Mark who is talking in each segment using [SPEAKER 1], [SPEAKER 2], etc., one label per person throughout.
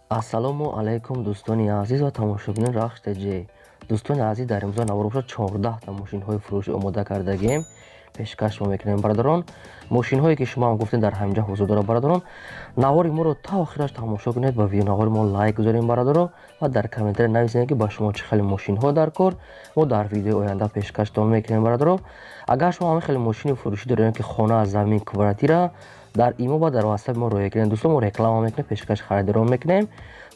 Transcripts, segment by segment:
[SPEAKER 1] Ассалому алайкум, дӯстони азиз ва тамошобинони Рахш ТЖ. Дӯстони азиз, дар имрӯза навор бошад 14 та мошинҳои фурӯшӣ омода кардагием, пешкаш шумо мекунем, бародарон. Мошинҳое ки шумо ҳам гуфтем, дар ҳаминҷа ҳузур дорад, бародарон. Навори моро та охираш тамошо кунед, ба видеонавори мо лайк гузорем, бародаро, ва дар комментария нависед, ки ба шумо чӣ хеле мошинҳо дар кор, мо дар видеои оянда пешкаштон мекунем, бародаро. Агар шумо ҳамин хеле мошини фурӯшӣ доред, ки хона, замин, квартира, дар имо ва дар ватсапи мо роя кунед, дӯстон, мо реклама мекунем, пешкаш харидорон мекунем.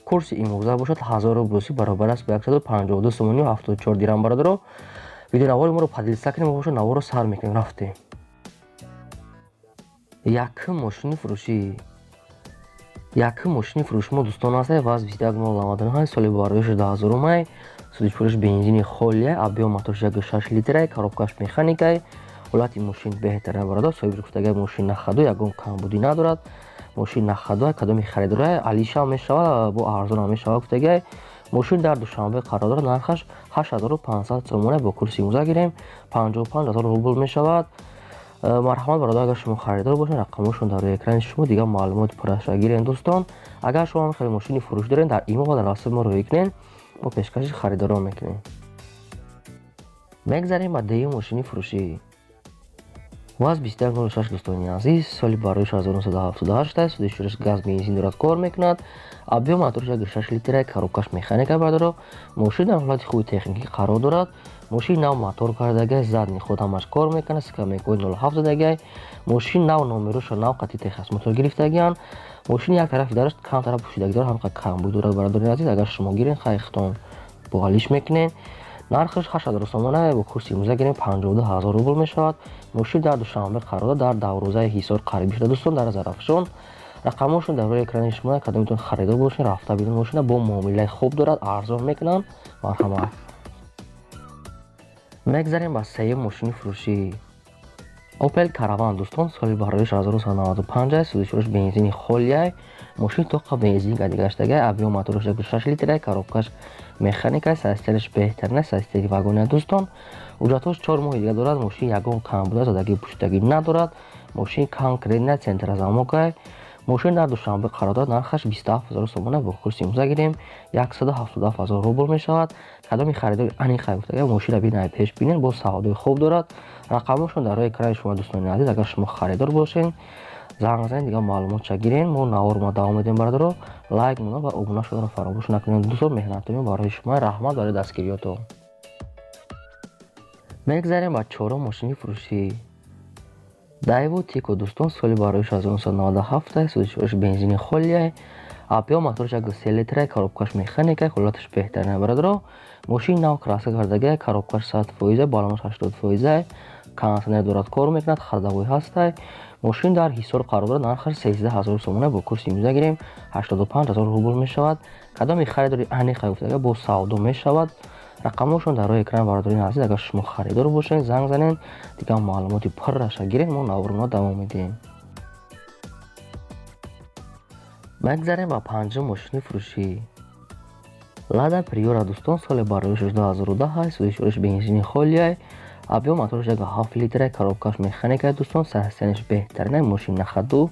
[SPEAKER 1] Курси имрӯза бошад 1000 рубл русӣ баробар аст ба 152 сомонию 74 дирам, бародаро. Видеонавори моро поделиться кунем, бошад наворро сар мекунем, рафтем. Якум мошини фурӯшӣ. Якум мошини фурӯши мо, дӯстон, аст ВАЗ 21098, соли бардошти 2000 май, сӯзишвориш бензини холия, объём моторш 1,6 литрай, коробкаш механикай. Ҳолати мошин беҳтарин, бародар. Соҳиби гуфтагай, мошин на ходу, ягон камбудӣ надорад, мошин на ходу, кадоми харидорай, алишам мешавад, бо арзонам мешавад, гуфтагай. Мошин дар Душанбе қарор дорад, нархаш 8500 сомона, бо курси имрӯза гирем 55 000 рубл мешавад. Марҳамат, бародар, агар шумо харидор бошед, рақамҳошон дар рӯи экрани шумо, дигар маълумоти пурраша гирем, дӯстон. Агар шумо ҳам хеле мошини фурӯшӣ доред, дар имо ва дар ватсапи мо рӯй кунед, мо пешкаши харидорон мекунем. Мегзарем ба дуюм мошини фурӯшӣ. ВАЗ 2106, дӯстони азиз, соли бардошт 1978, сӯзишвориш газ, бензин дорад, кор мекунад, объём моторш 1,6 литра, коробкаш механика, бародаро. Мошин дар ҳолати хуби техникӣ қарор дорад. Мошин нав мотор кардагай, задний ход ҳамаш кор мекунад, скамейкаҳои 07 задагай. Мошин нав, номероша нав, қати техосмотр гирифтагианд. Мошин як тарафи дараш камтара пӯшидагӣ дорад, ҳамқа камбуд дорад, бародари азиз. Агар шумо гирен, хайхтон бо алиш мекунед. Нархаш 8000 сомона, бо курси имрӯза гирем 52 000 рубл мешавад. Мошин дар Душанбе қарор дорад, дар Даврӯзаи Ҳисор қариб шуда, дӯстон, дар Зарафшон. Рақамҳошон дар рӯи экрани шумо, кадометон харидор бошед, рафта бинед мошина, бо муомилаи хуб дорад, арзон мекунанд, марҳамат. Мегзарем ба сеюм мошини фурӯшӣ. Опел Караван, дӯстон, соли бардошт 1995, сӯзишвориш бензини холияй. Мошин тоқа бензин гаштагай, объём мотораш 1,6 литрай, коробкаш механика, состоянияш беҳтарина, состоянияи вагония, дӯстон. Ҳуҷҷатҳош 4 моҳи дига дорад. Мошин ягон камбуда, задагӣ, пӯшидагӣ надорад. Мошин конкретно центрозамкай. Мошин дар Душанбе қарор дорад, нархаш 27 000 сомона, бо курси имрӯза гирем 177 000 рубл мешавад. Кадоми харидори аниқа гуфтага, мошинро бинай, пеш бинед, бо савдои хуб дорад. Рақамҳошон дар рӯи экрани шумо, дӯстони азиз. Агар шумо харидор бошед, занг занед, дигар маълумотша гирен. Мо навор ма давом медиҳем, бародаро. Лайк монда ва обуна шуданро фаромӯш накунед, дӯстон. Меҳнатои барои шумо, раҳмат барои дастгириётон. Мегзарем ба чорум мошини фурӯшӣ. Дайву Тико, дӯстон, соли бардошт 1997, сӯзишвориш бензини холияй, объём мотораш 1,3 литрай, коробкаш механика, ҳолаташ беҳтарина, бародаро. Мошин нав краска кардагай, коробкаш 100%, балонаш 80%, кондитсионер дорад, кор мекунад, ходовой ҳастай. Мошин дар Ҳисор қарор дорад, нархаш 13 000 сомона, бо курси имрӯза гирем 85 000 рубл мешавад. Кадоми харидори аниқа гуфтага, бо савдо мешавад. Рақамҳошон дар рӯи экран, бародарони азиз. Агар шумо харидор бошед, занг занед, дигар маълумоти пурраша гиред. Мо наворро давом медиҳем. Мегзарем ба панҷум мошини фурӯшӣ. Лада Приора, дӯстон, соли бардошт 2010, сӯзишвориш бензини холияй, объём мотораш 1,7 литрай, коробкаш механика, дӯстон, состоянияш беҳтарина, мошин на ходу.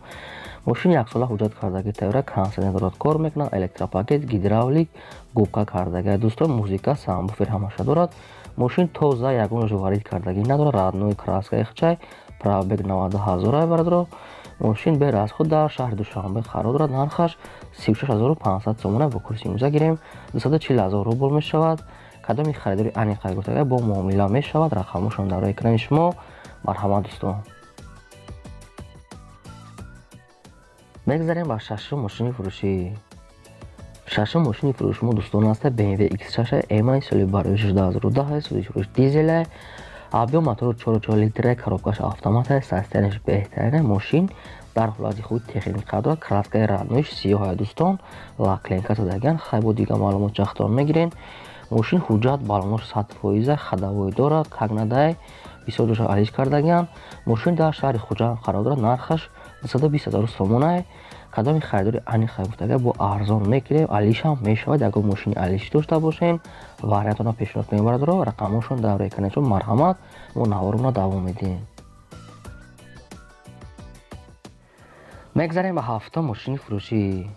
[SPEAKER 1] Мошин яксола ҳуҷҷат кардагӣ тайёра, кондитсионер дорад, кор мекунад, электропакет, гидравлик, губка кардагӣ, дӯстон, музыка, сабвуфер ҳамаша дорад. Мошин тоза, ягон варид кардагӣ надорад, родной краскаи хчай, пробег 90 000, бародаро. Мошин бераз худ дар шаҳри Душанбе қарор дорад, нархаш 36 500 сомона, бо курси имрӯза гирем 240 000 рубл мешавад. Кадоми харидори аниқа гуфтага, бо муомила мешавад. Рақамҳошон дар рӯи экрани шумо, марҳамат, дӯстон. Мегзарем ба шашум мошини фурӯшӣ. Шашум мошини фурӯши мо, дӯстон, аста BMW X6 M, соли бардошти 2010, сӯзишвориш дизелай, объём мотори 4,4 литрай, коробкаш автоматай, состоянияш беҳтарина. Мошин дар ҳолати хуби техникӣ қарор дорад, краскаи родноиш сиёҳая, дӯстон, лак-ленка задагиан. Хай, бо дигар маълумот чахтон мегирен. Мошин ҳуҷҷат, балонош 100%, ходовой дорад, как надай, бисёр ҷоша алиш кардагиан. Мошин дар шаҳри Хуҷанд қарор дорад, нархаш 220 000 сомонай. Кадоми харидори аниқа гуфтага, бо арзон мекунем, алишам мешавад. Ягон мошини алиш дошта бошен, вариантона пешниҳод кунем, бародаро. Рақамҳошон дар рӯи экрани шумо, марҳамат. Мо наворона давом медиҳем. Мегзарем ба ҳафтум мошини фурӯшӣ.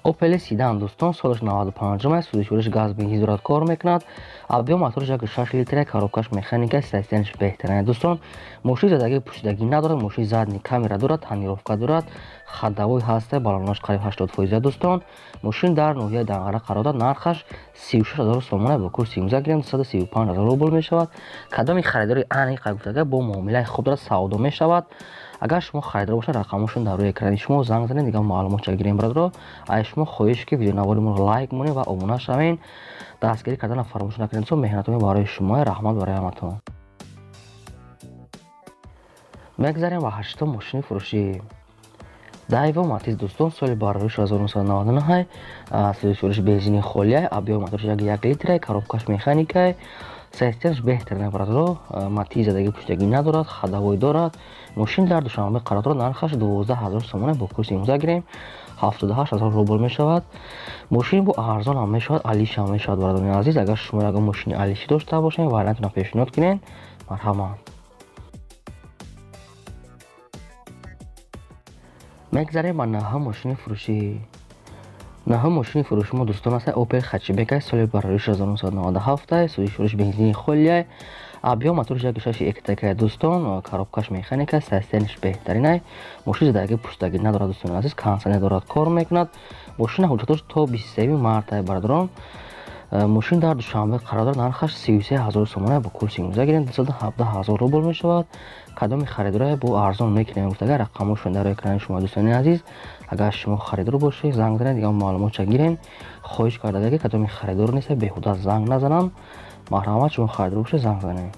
[SPEAKER 1] Opel Sedan дӯстон, солаш 95-ум аст, сӯзишвориш газ бензин дорад, кор мекунад. Объем мотораш 1,6 литр, коробкаш механика, состоянияш беҳтарин дӯстон. Мошин задагӣ пӯшидагӣ надорад, мошин задний камера дорад, тонировка дорад, ходовой ҳаст, баллонаш қариб 80% дӯстон. Мошин дар ноҳияи Данғара қарор дорад, нархаш 36 000 сомона, бо курси имрӯза гирем 235 000 рубл мешавад. Кадоми харидори аниқ гуфтага бо муомилаи хуб дорад, савдо мешавад. Агар шумо харидор бошед, рақамошон дар рӯи экрани шумо, занг занед, дигар маълумотча гирем. Бародаро, ай шумо хоҳиш ки видеонавори моро лайк монед ва обуна шавед, дастгирӣ кардана фаромӯш накунед. Меҳнатони барои шумо, раҳмат барои ҳаматон. Мегзарем ба ҳаштум мошини фурӯшӣ. Дайво Матиз дӯстон, соли барориш 1999, сӯзишвориш бензини холия, объем мотораш 1 литра, коробкаш механика, состоянияш беҳтарин бародаро. Матиз задагӣ пуштагӣ надорад, ходовой дорад. Мошин дар Душанбе қарор дорад, нархаш 12 000 сомона, бо курси имрӯза гирем 78 000 рубл мешавад. Мошин бо арзон ҳам мешавад, алиш ҳам мешавад. Бародарони азиз, агар шумо ягон мошини алишӣ дошта бошед, вариантро пешниҳод кунед, марҳамат. Мегзарем ба наҳум мошини фурӯшӣ. Наҳум мошини фурӯши мо дӯстон аст Opel Hatchback, соли барориш 1997, сӯзишвориш бензини холия, объем мотораш 1,6 Ecotec дӯстон, коробкаш механика, состоянияш беҳтарин, мошин задагӣ пуштагӣ надорад дӯстони азиз, кондиционер дорад, кор мекунад. Мошина ҳуҷҷатош то 23 марта бародарон. Мошин дар Душанбе қарор дорад, нархаш 33 000 сомона, бо курси имрӯза гирем 217 000 рубл мешавад. Кадоми харидоре бо арзон мекунем гуфтага, рақамошон дар экрани шумо дӯстони азиз. Агар шумо харидор бошед, занг занед, дигар маълумотча гирем. Хоҳиш кардага ки кадоми харидор нест, беҳуда занг назананд. Марҳамат, шумо харидор бошед, занг занед.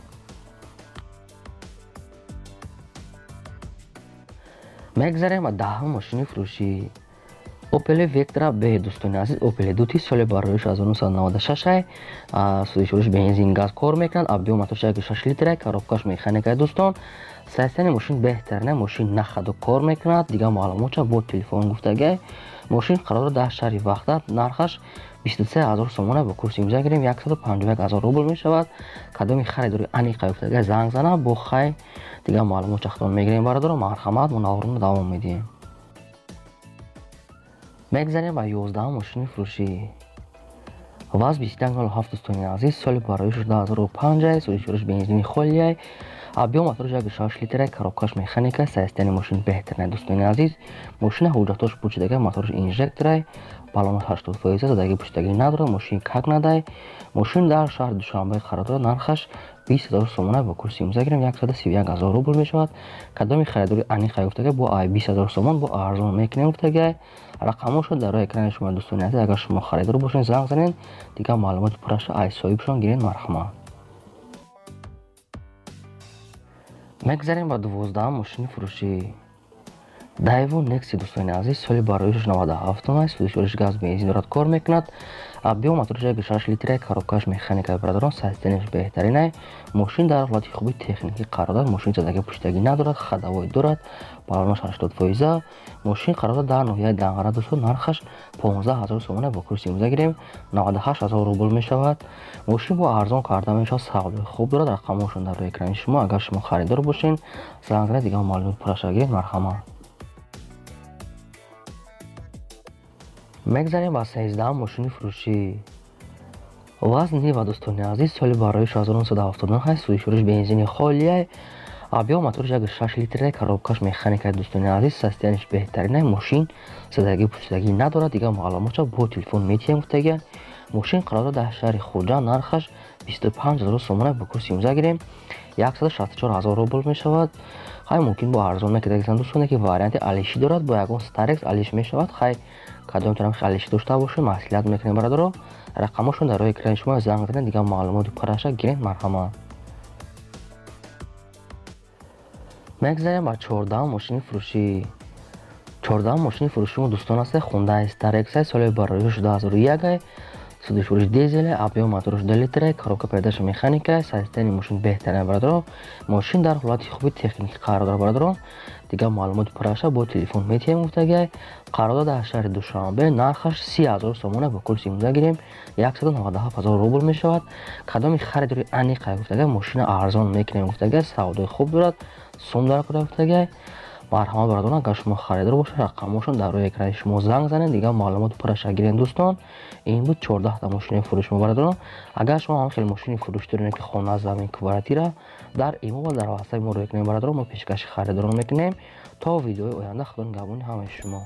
[SPEAKER 1] Мегзарем ба даҳум мошини фурӯшӣ. Opel Vectra B дӯстони азиз, Opel 2 соли барориш 1996, сӯзишвориш бензин газ кор мекунад, объем мотораш 1,6 литра, коробкаш механика дӯстон. Состояние мошин беҳтарина, мошин на ходу кор мекунад, дигар маълумотча бо телефон гуфтага. Мошин қарор дорад дар шаҳри Ваҳдат, нархаш 23 000 сомона, бо курси имрӯза гирем 151 000 рубл мешавад. Кадоми харидори аниқ гуфтага занг зана, бо хай дигар маълумотча худтон мегирем. Бародаро, марҳамат, мо наворро давом медиҳем. Мегзарем ба 11 мошини фурӯшӣ. ВАЗ 2107 дӯстони азиз, соли бароиш 2005, сӯзишвориш бензини холия, объем мотораш 1,6 литра, коробкаш механика, состояние мошин беҳтарин дӯстони азиз. Мошина ҳуҷҷатош пучидага, мотораш инжектора, баллонаш 80%, задагӣ пуштагӣ надорад, мошин как надай. Мошин дар шаҳри Душанбе қарор дорад, нархаш 20 000 сомона, бо курси имрӯза гирем 131 000 рубл мешавад. Кадоми харидори аниқ гуфтага бо ай 20 000 сомон бо арзон мекунем гуфтага. Рақамошо дар рӯи экрани шумо дӯстони азиз, агар шумо харидор бошед, занг занед, дигар маълумоти пурраша ай соҳибшон гиред, марҳамат. Мегзарем ба 12 мошини фурӯшӣ. Дайво Некси дӯстони азиз, соли бароишаш 97, сӯзишвориш газ бензин дорад, кор мекунад. Объем мотораш 1,6 литра, коробкаш механика бародарон, состоянияш беҳтарин. Мошин дар ҳолати хуби техникӣ қарор дорад, мошин задагӣ пуштагӣ надорад, ходовой дорад, баллонаш 80%. Мошин қарор дорад дар ноҳияи Данғара дӯстон, нархаш 15 000 сомона, бо курси имрӯза гирем 98 000 рубл мешавад. Мошин бо арзон карда мешавад, савдои хуб дорад, рақамошон дар рӯи экрани шумо. Агар шумо харидор бошед, занг занед, дигар маълумот пурраша гиред, марҳамат. Мегзарем ба 13 мошини фурӯшӣ. ВАЗ Нива дӯстони азиз, соли бароиш 1979, сӯзишвориш бензини холия, объем мотораш 1,6 литра, коробкаш механика дӯстони азиз, состоянияш беҳтарин, мошин задагӣ пуштагӣ надорад, дигар маълумотча бо телефон метиҳем гуфтага. Мошин қарор дорад дар шаҳри Хуҷанд, нархаш 25 000 сомона, бо курси имрӯза гирем 164 000 рубл мешавад. Хай мумкин бо арзон мекардагисан дӯстоне ки варианти алишӣ дорад, бо ягон Старекс алиш мешавад. Хай кадом тараф алишӣ дошта бошед, маслиҳат мекунем бародаро. Рақамошон дар рӯи экрани шумо, занг занед, дигар маълумоти пурраша гиред, марҳамат. Мегзарем ба 14 мошини фурӯшӣ. 14 мошини фурӯши мо дӯстон аст Hyundai Starex, соли бароиш 2001, сӯзишвориш дизеле, объем мотораш 2 литра, коробка передач механика, состояние мошин беҳтарин бародаро. Мошин дар ҳолати хуби техникӣ қарор дорад бародаро. Дигар маълумоти пурраша бо телефон метиҳем гуфтага. Қарор дорад дар шаҳри Душанбе, нархаш 30 000 сомона, бо курси имрӯза гирем 197 000 рубл мешавад. Кадоми харидори аниқ гуфтага, мошина арзон мекунем гуфтага, савдои хуб дорад, сум дар кора гуфтага. Марҳамат, бародарон, агар шумо харидор бошед, рақамҳошон дар рӯи экрани шумо, занг занед, дигар маълумоти пурраша гиред. Дӯстон, ин буд 14та мошини фурӯши мо. Бародарон, агар шумо ҳам хеле мошини фурӯш доред ки хона, замин, квартира, дар имо ва дар ватсапи мо рӯй кунед. Бародарон, мо пешкаши харидорон мекунем. То видеои оянда, худо нигаҳбони ҳамаи шумо.